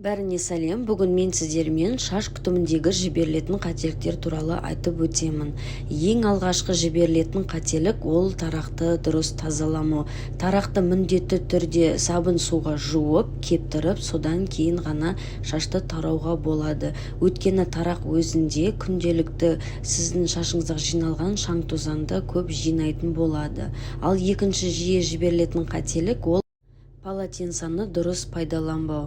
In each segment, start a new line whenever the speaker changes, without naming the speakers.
Бәріне сәлем! Бүгін мен сіздермен шаш күтіміндегі жіберілетін қателіктер туралы айтып өтемін. Ең алғашқы жіберілетін қателік – ол тарақты дұрыс тазаламау. Тарақты міндетті түрде сабын суға жуып, кептіріп, содан кейін ғана шашты тарауға болады. Өйткені тарақ өзінде күнделікті сіздің шашыңыздағы жиналған шаң-тозаңды көп жинайтын болады. Ал екінші жиі жіберілетін қателік – ол полотенцаны дұрыс пайдаланбау.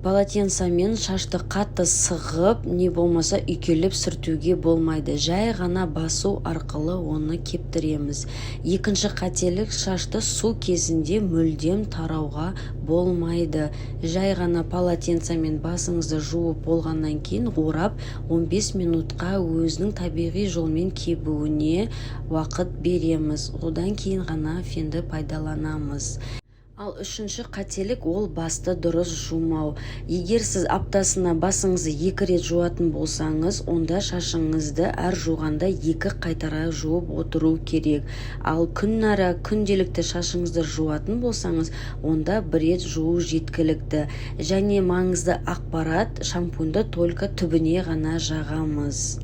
Полотенцамен шашты қатты сығып, не болмаса үйкелеп сүртуге болмайды, жай ғана басу арқылы оны кептіреміз. Екінші қателік: шашты су кезінде мүлдем тарауға болмайды. Жай ғана полотенцамен басыңызды жуып болғаннан кейін орап, 15 минутқа өзінің табиғи жолмен кебуіне уақыт береміз, одан кейін ғана фенді пайдаланамыз. Ал үшінші қателік – ол басты дұрыс жумау. Егер сіз аптасына басыңызды екі рет жуатын болсаңыз, онда шашыңызды әр жуғанда екі қайтара жуып отыру керек. Ал күнара күнделікті шашыңызды жуатын болсаңыз, онда бір рет жуу жеткілікті. Және маңызды ақпарат: шампуньді только түбіне ғана жағамыз.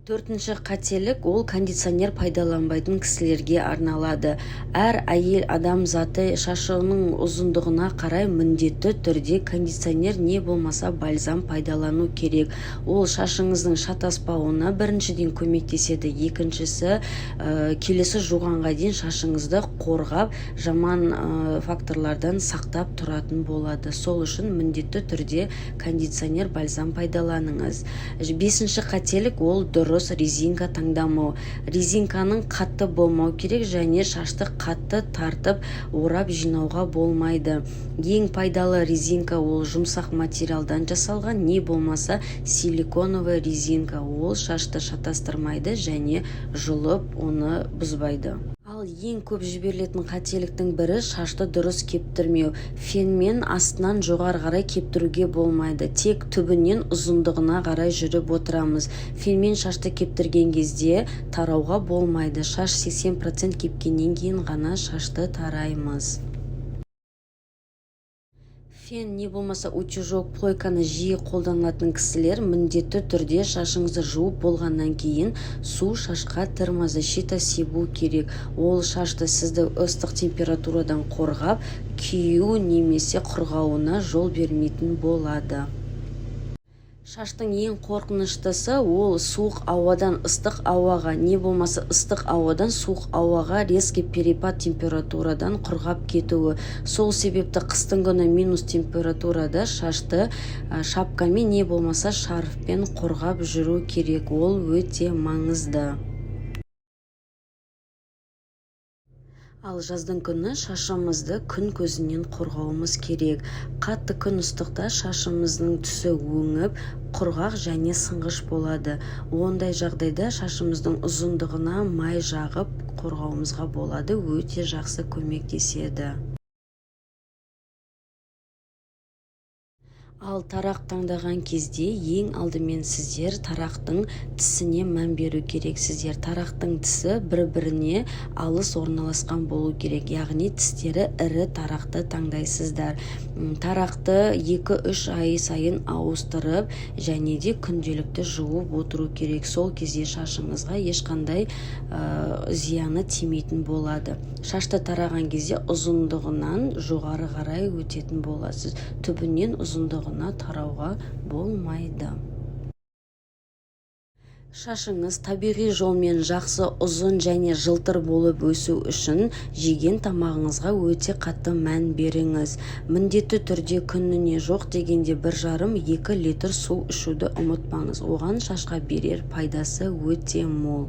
Төртінші қателік – ол кондиционер пайдаланбайтын кісілерге арналады. Әр әйел адам заты шашының ұзындығына қарай міндетті түрде кондиционер не болмаса бальзам пайдалану керек. Ол шашыңыздың шатаспауына біріншіден көмектеседі, екіншісі, келесі жуғанға дейін шашыңызды қорғап, жаман факторлардан сақтап тұратын болады. Сол үшін міндетті түрде кондиционер, бальзам пайдаланыңыз. Бесінші қателік – ол дұрыс резинка таңдамау. Резинканың қатты болмау керек және шашты қатты тартып, орап жинауға болмайды. Ең пайдалы резинка – ол жұмсақ материалдан жасалған не болмаса силиконовый резинка. Ол шашты шатастырмайды және жұлып, оны бұзбайды. Ал ең көп жіберілетін қателіктің бірі – шашты дұрыс кептірмеу. Фенмен астынан жоғары қарай кептіруге болмайды, тек түбінен ұзындығына қарай жүріп отырамыз. Фенмен шашты кептірген кезде тарауға болмайды, шаш 80% кепкеннен кейін ғана шашты тараймыз. Фен не болмаса утюжок, плойканы жиі қолданатын кісілер міндетті түрде шашыңызды жуып болғаннан кейін су шашқа термозащита себу керек. Ол шашты сізді ыстық температурадан қорғап, күю немесе құрғауына жол бермейтін болады. Шаштың ең қорқыныштысы – ол суық ауадан ыстық ауаға, не болмаса ыстық ауадан суық ауаға резкий перепад температурадан құрғап кетуі. Сол себепті қыстың күні минус температурада шашты шапкамен не болмаса шарфпен қорғап жүру керек, ол өте маңызды. Ал жаздың күні шашымызды күн көзінен қорғауымыз керек. Қатты күн ыстықта шашымыздың түсі өңіп, құрғақ және сынғыш болады. Ондай жағдайда шашымыздың ұзындығына май жағып қорғауымызға болады, өте жақсы көмектеседі. Ал тарақ таңдаған кезде ең алдымен сіздер тарақтың тісіне мән беру керексіздер. Тарақтың тісі бір-біріне алыс орналасқан болу керек, яғни тістері ірі тарақты таңдайсыздар. Тарақты 2-3 ай сайын ауыстырып және де күнделікті жуып отыру керек. Сол кезде шашыңызға ешқандай зияны тимейтін болады. Шашты тараған кезде ұзындығынан жоғары қарай өтетін боласыз, түбінен ұзындығына тарауға болмайды. Шашыңыз табиғи жолмен жақсы, ұзын және жылтыр болып өсу үшін жеген тамағыңызға өте қатты мән беріңіз. Міндетті түрде күніне жоқ дегенде 1,5-2 литр су ішуді ұмытпаңыз. Оған шашқа берер пайдасы өте мол.